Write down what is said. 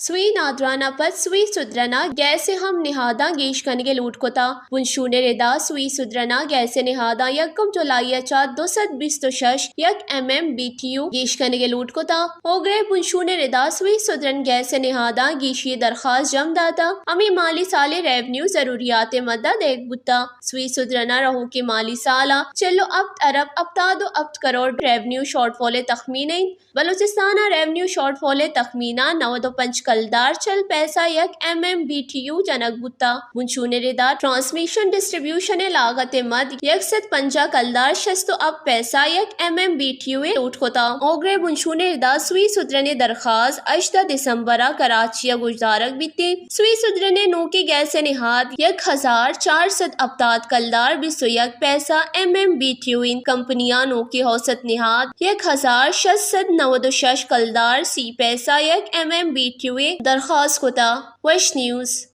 سوئی نادرانا پد سوئی سدرنا گیس ہم نہاداں گیش کنگے لوٹ کتا۔ بنشون ردا سوئی سدرنا گیس نہاداں یکم جولائی چا دو سد بیست و شش یک M M B T U گیش کنگے لوٹ کتا۔ اوگرے بنشون ردا سوئی سدرن گیس نہاداں گیشی درخواست جم داتا۔ ہمیں مالی سالے ریونیو ضروریات مدد ایک بوتا۔ سوئی سدرنا رہو کے مالی سالا چل و ہپت ارب ہپتاد و ہپت کروڑ ریونیو شارٹ فال تخمین انت۔ بلوچستان ء ریونیو شارٹ فال ء تخمین ء نود و پنچ کلدار چل پیسہ یک M M B T U جنگ بوتا۔ بنشون ردا ٹرانسمیشن ڈسٹریبیوشن ء لاگت ء مد یک سد پنجاہ کلدار شست و ہپت پیسہ یک M M B T U ء لوٹ کتا۔ اوگرے بنشون ردا سوئی سدرن ء درخواست ہژدہ دسمبر ء کراچی ء گوشدارگ بیت۔ سوئی سدرن ء نوکیں گیس ء نہاد یک ہزار چار سد ہپتاد کلدار بیست و یک پیسہ M M B T U انت۔ کمپنی ء نوکیں اوسط نہاد یک ہزار شش سد نود و شش کلدار سی پیسہ یک M M B T U ء درخواست کتا۔ وش نیوز۔